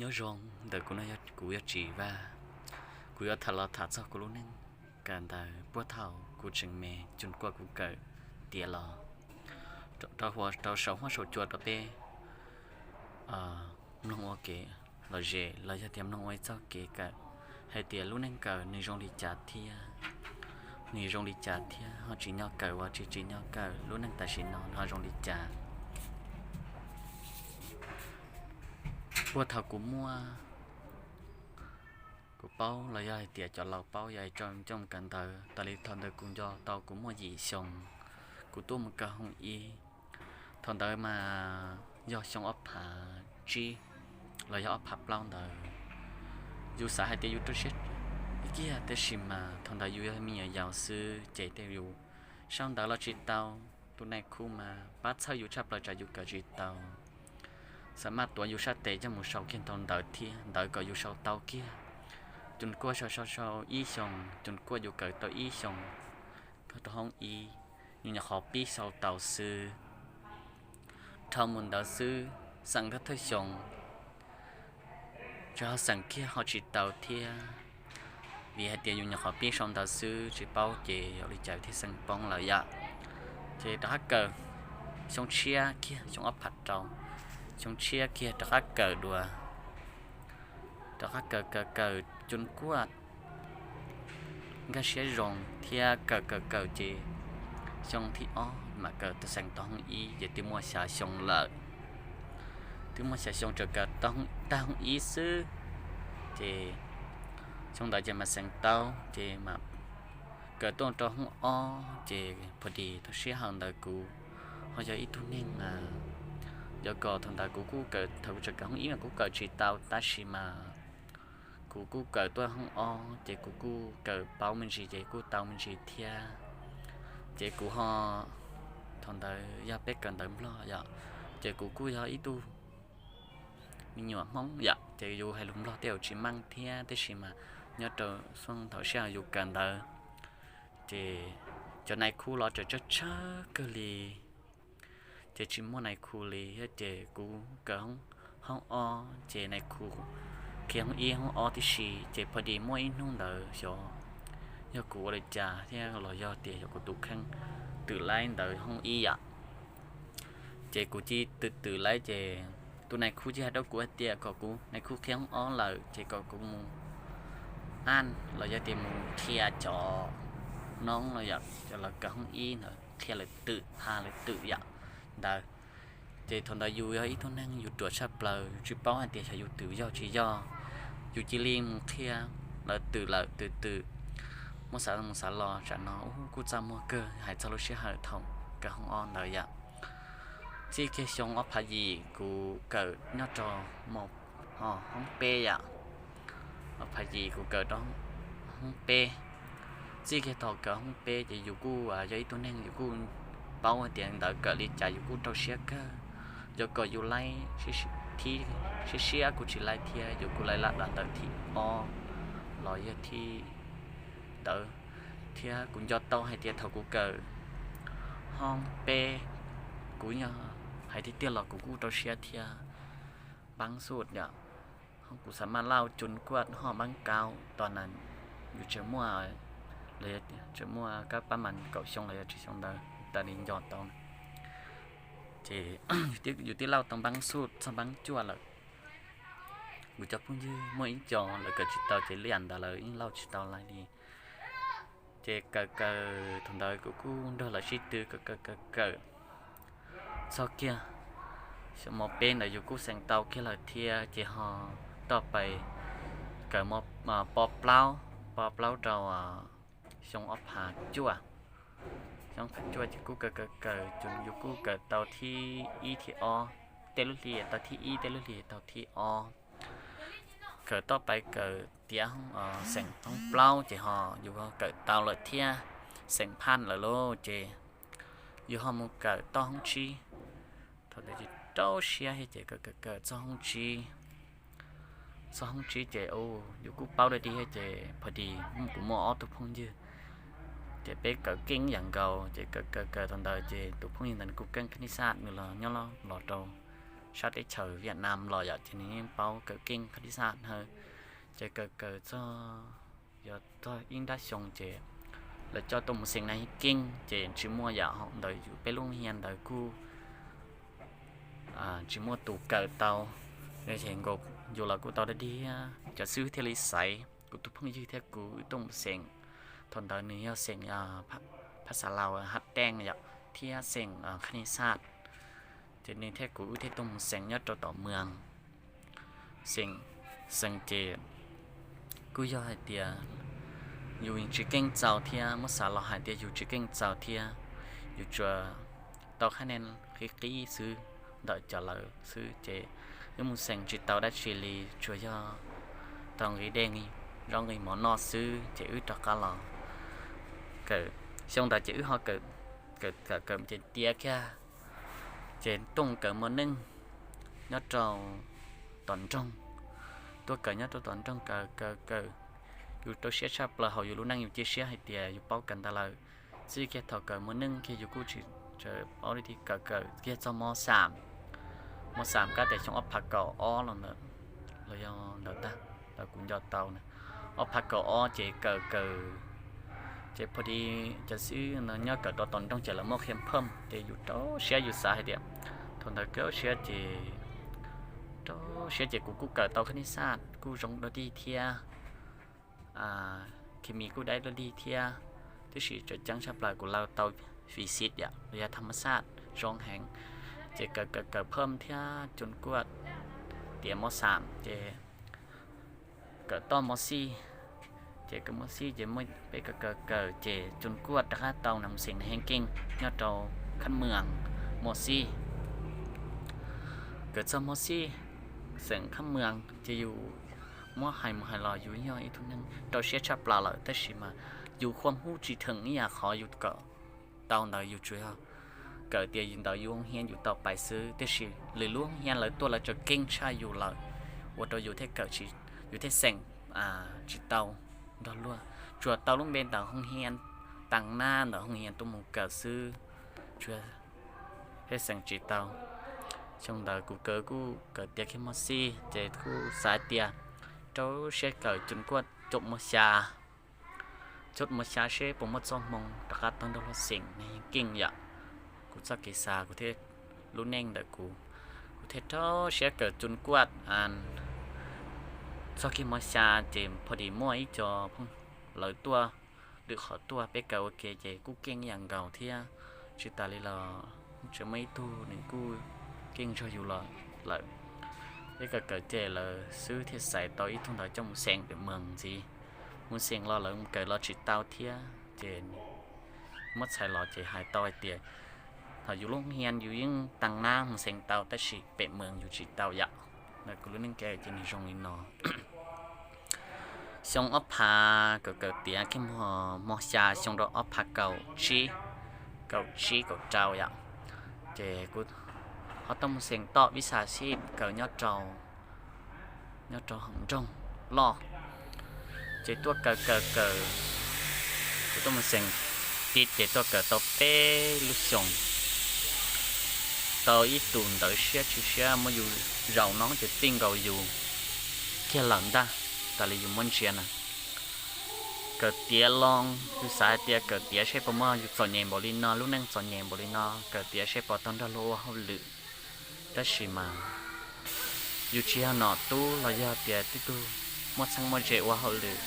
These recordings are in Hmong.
Nyob zoo ntawm kuv no, kuv yog Tsim Vaj. Kuv yuav tham los tham txog kuv lub neej kawm ntawv puag thaum kuv tseem me, cun kuaj kuv kawm tiav los rau, rau saum huab saum cua rau peb mloog ua kev lom zem los yog tias mloog ua ib txoj kev kawm hais tias lub neej kawm nws zoo li cas thiab, nws zoo li cas thiab ho tsim nyog kawm los tsis tsim nyog kawm, lub neej tam sim no ho zoo li cas. Puag thaum kuv muaj, kuv paub los yog hais tias cov laus paub yog coj mus kawm ntawv tas li thaum ntawd kuv nco tau kuv muaj yim xyoo, kuv tuaj mus kawm hoob ib. Thaum ntawd mas yog xyoo ob phav tsib los yog ob phav plaub ntawd. Yus xav hais tias yus rau siab kiag, tab sis mas thaum ntawd yus yog me nyuam yaus xwb ces tej yus sau ntawv los tsis tau. Tus nai khu mas pab txhawj yus tshaj plaws tsam yus kawm tsis tau, xa maj tuav yus sab tes coj mus sau kiag ntau ntawv thiab ntawv kom yus sau tau kiag. Cun kuaj sau sau sau ib xyoos, cun kuaj yus kawm tau ib xyoos, kawm tau hoob ib, yus nyuam qhuav pib sau tau xwb. Dhau mus ntawd xwb, xeem thawj xyoo, tsis ho xeem kiag ho tsis tau thiab, vim hais tias yus nyuam qhuav pib sau ntawv xwb tsis paub ces yog li cas thiaj xeem poob lawm yom. Ces rov qab kawm xyoo tshiab kiag, xyoo ob phav rau, xyoo tshiab kiag rov qab kawm dua, rov qab kawm kawm kawm cun kuaj nkag siab zoo thiab kawm kawm kawm ces xyoo thib ob mam kawm tau xeem tau hoob ib ces twb muaj xya xyoo lawm. Twb muaj xya xyoo tseem kawm tag hoob ib xwb, ces xyoo ntawd ces mam xeem tau, ces mam kawm tuaj rau hoob ob ces pha dis thaum sij hawm ntawd kuv ho yog ib tug neeg, yog kom thaum ntawd kuv kuj kawm, thaum kuv tseem kawm hoob ib mas kuv kawm tsis tau tab sis mas kuv kuj kawm tuaj hoob ob ces kuv kuj kawm paub me ntsis ces kuj tau me ntsis thiab. Ces kuv ho, thaum ntawd yog peb kawm ntawv Nplog yom, ces kuv kuj yog ib tug me nyuam Hmoob yom, ces yus hais lus Nplog tej zaum tsis meej thiab, tab sis mas nyob rau xyoo thaum sij hawm yus kawm ntawd ces cov nai khu los tseem tsawg tsawg kawg li, ces tsis muaj nai khu li thiab ces kuv kawm hoob ob ces nai khu qhia hoob ib hoob ob tib si, ces pha dis muaj ib hnub ntawd xyov yog kuv ua li cas thiab los yog tias yog kuv tus kheej twm laib ntawd hoob ib yam. Ces kuv cia li twm twm laib ces tus nai khu cia li hais rau kuv hais tias kom kuv, nai khu qhia hoob ob lawm ces kom kuv mus aj los yog tias mus qhia cov noob los yog cov lawv kawm hoob ib ntawd qhia lawv twm, ha lawv twm yam ntawd. Ces thaum ntawd yus yog ib tug neeg yus ruam tshaj plaws, yus tsis paub hais tias xyov yus twm yog tsis yog, yus cia li mus qhia lawv twm lawm twm twm, muab xav mus xav los tsam no kuj txaj muag kawg hais txog lub sij hawm thaum kawm hoob ob ntawd yom. Txij kiag xyoo ob phav yim kuv kawm nyob rau mos, ho hoob peb yom, ob phav yim kuv kawm rau hoob peb. Txij kiag thaum kawm hoob peb ces yus kuj yog ib tug neeg yus kuj paub hais tias ntawd kawm li cas yus kuj rau siab kawg. Yog kom yus laib, siab siab kuj tsis laib thiab, yus kuj laib laj dab ntawm thib ob los yog thib ntawd thiab. Kuv nco tau hais tias thaum kuv kawm hoob peb, kuv yog hais tiag tiag los kuv kuj rau siab thiab. Npab xuj yom, kuv xa maj lauj cun kuaj ho npab kaub to na, yus tseem muaj, tseem muaj kab pab mas kaum xyoo los yog tsib xyoo ntawd tas li nco tau. Ces yus tij lauj tau npab xuj txog npab cuaj lawm. Kuv cov phooj ywg muaj ib co lawv kawm tsis tau ces li yam ntawd lawv yeej lauj tsis tau lawm li. Ces kawm kawm thaum ntawd kuv kuj nrog lawv sib tw kawm kawm kawm kawm txog kiag xyoo mos peb ntawd yus kuj xeem tau kiag lawm thiab ces ho toj pais kawm mos, pos plaub, pos plaub rau xyoo ob phav cuaj. Xyoo ob phav cuaj ces kuj kawm kawm kawm ces yus kuj kawm tau thib ib thib ob, tej lub hli tau thib ib, tej lub hli tau thib ob. Kawm toj pais kawm tiav xeem hoob plaub ces ho yus ho kawm tau lawm thiab, xeem phaj lawm lauj ces yus ho mus kawm toj hoob tsib. Thaum ntawd ces rau siab thiab ces kawm kawm kawm txog hoob tsib. Txog hoob tsib ces yus kuj paub dua dig thiab ces pha dis kuv muaj ob tug phooj ywg, ces peb kawm keej yam nkaus ces kawm kawm kawm thaum ntawd ces tus phooj ywg ntawd nws kuj keej khnib xaj nws los nyob los rau sab teb chaws Vietnam los yom, ces nws yeej paub kawm keej kha li xaj na. Ces kawm kawm txog, yuav txog ib nrab xyoo ces lawv coj tuaj mus xeem na keej ces tsis muaj yam hauv ntawd, yus peb lub hia ntawd kuj tsis muaj tus kawm tau. Ces nkaus yus los kuj tau dab diab, cov xib hwb thiaj li xaiv kuv tus phooj ywg thiab kuv wb tuaj mus xeem. Thaum ntawd nws yog xeem phab xa laus hab teej yom, thiab xeem kha li xaj. Ces nws thiab kuv wb thiaj tuaj mus xeem nyob rau tom mws. Xeem, xeem ces kuj yog hais tias yus tsis keej txaus thiab, muab xav los hais tias yus tsis keej txaus thiab, yus tsuas tau khab ne qib qib xwb ntawm cov lawv xwb, ces wb mus xeem tsis tau dab tsi li, tsuas yog tau nqi dej nqi zaub nqi mov noj xwb ces wb rov qab los. Kawm, xyoo ntawd ces wb ho kawm, kawm kawm ces tiav kiag, ces tuaj kawm mos neej nyob rau tom nroog. Tuaj kawm nyob rau tom nroog kawm kawm kawm, yus rau siab tshaj plaws hauv yus lub neej, yus cia siab hais tias yus paub kawm ntawv lawm. Txij kiag thaum kawm mos neej kiag yus kuj tsis paub li thiab, kawm kawm kiag txog mos xam, mos xam kab tias xyoo ob phav kaum ob los ntawd, los yog ntawd ntag, ntawd kuv nco tau na. Ob phav kaum ob ces kawm kawm, ces pha di cov xib hwb nyob kawm rau tom nroog ces lawv muab qhia phaj, ces yus rau siab yus xav hais tias, thaum ntawd rau siab ces, rau siab ces kuv kuj kawm tau khab nij xaj kuj zoo dua dig thiab, khi mis kuj dai dua dig thiab, tiam sis tseem ceeb tshaj plaws kuv laug tau physics yom, los yog tham mas xaj zoo heev. Ces kawm kawm kawm phaj thiab cun kuaj tiav mos xam ces kawm toj mos xij, ces kawm mos xij ces muaj peb kawm kawm kawm ces cun kuaj rov qab tau na mus xeem na heev keej nyob rau khab mws mos xij. Kawm txog mos xij, xeem khab mws ces yus muab hais mus hais los yus yog ib tug neeg rau siab tshaj plaws lawm, tab sis mas yus khuam hub tsis theem ib yam qhov yus kawm tau ntawd, yus tsuas yog kawm tias ntawd yus hoo hiab yus tau pais xwb, tiam sis lwm lub hoo hiab lawv tuaj lawv tseem keej tshaj yus lawm, ua rau yus thiaj kawm, yus thiaj xeem tsis tau nrog luag. Tsuas tau lub npe ntawm hoo hiab, tag nab ntawm hoo hiab tuaj mus kawm xwb, tsuas thiaj xeem tsis tau. Xyoo ntawd kuv kawm kuj kawm tiav kiag mos xij ces kuj xav tias rau siab kawm cun kuaj cuaj mos xya, cuaj mos xya seb puas muaj txoj hmoo rov qab tau nrog luag xeem na heev keej yom. Kuv txoj kev xav, kuv thiaj, lub neej ntawm kuv, kuv thiaj rau siab kawm cun kuaj txog kiag mos xya ces pha di muaj ib co phooj, lawv tuaj lwm qhov tuaj, peb kawm ua ke ces kuj keej ib yam nkaus thiab. Tsis tas li los tseem muaj ib tug nws kuj keej nrog yus los lawm. Peb kawm kawm ces lawv xwb thiaj xaiv tau ib tug ntawd coj mus xeem pem mws ntxiv. Mus xeem los lawv mus kawm los tsis tau thiab ces muab txhais los ces hais tau hais tias thaum yus lub hia yus yeej tag nab mus xeem tau tab sis pem mws yus tsis tau yom. Kuv lub neej kawm ces nws zoo li no. Xyoo ob phav kawm kawm tiav kiag mos xya xyoo rau ob phav kaum tsib, kaum tsib kaum rau yom, ces kuv ho tau mus xeem toj vis xas xib kawm nyob rau, nyob rau hauv nroog loj. Ces tuaj kawm kawm kawm, kuv tuaj mus xeem tib ces tuaj kawm tau peb lub xyoos, tau ib tug ntawv siab tsis siab muab yus zaum no ces txij nkaus yus kiag lawm ntag, tas li yus muab ntsia na. Kawm tiav los yus xav hais tias kawm tiav seb puas muaj yus txom nyem npaum li no, lub neej txom nyem npaum li no, kawm tiav seb puas tau nrog luag ua hauj lwm. Tab sis mas yus tsis yog nom tub los yog tias tib tug muaj txheeb muaj ze ua hauj lwm,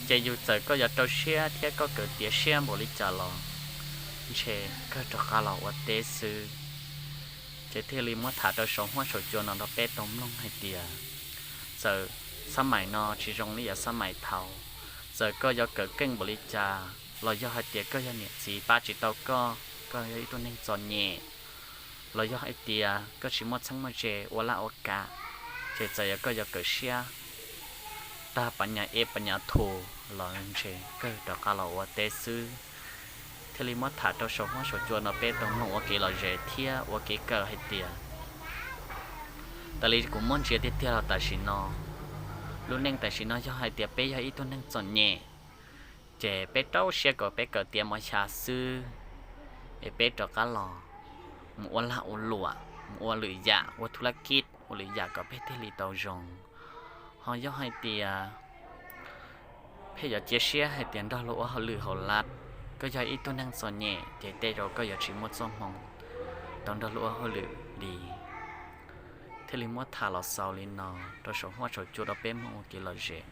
ces yus txawm koj yuav rau siab thiab koj kawm tiav siab npaum li cas los ntshe kawg rov qab los ua teb xwb. Ces thiaj li muab tham rau saum huab saum cua no rau peb tau mloog hais tias txawm xab maim no tsis zoo li yav xab maim thaud, txawm koj yuav kawm keej npaum li cas los yog hais tias koj yog niam txiv pab tsis tau koj, koj yog ib tug neeg txom nyem, los yog hais tias koj tsis muaj txheeb muaj ze ua laj ua kam, ces txawm yog koj yuav kawm siab tag pas nyas e pas nyas thu los ntshe kawg rov qab los ua teb xwb. Thiaj li muab tham rau saum huab saum cua no peb tau mloog ua kev lom zem thiab ua kev kawm hais tias tas li kuv muab ntsia tiag tiag los tam sim no, lub neej tam sim no yog hais tias peb yog ib tug neeg txom nyem, ces peb rau siab kom peb kawm tiav mos xya xwb, es peb rov qab los mus ua lag ua luam, mus ua lwm yam, ua thu lab kib, ua lwm yam kom peb thiaj li tau zoo. Ho yog hais tias peb yuav cia siab hais tias nrog luag ua hauj lwm hauv lab, koj yog ib tug neeg txom nyem ces tej zaum koj yuav tsis muaj txoj hmoo tau nrog luag ua hauj lwm li. Thiaj li muab tham los xaus li no rau saum huab saum cua rau peb mloog ua kev lom zem.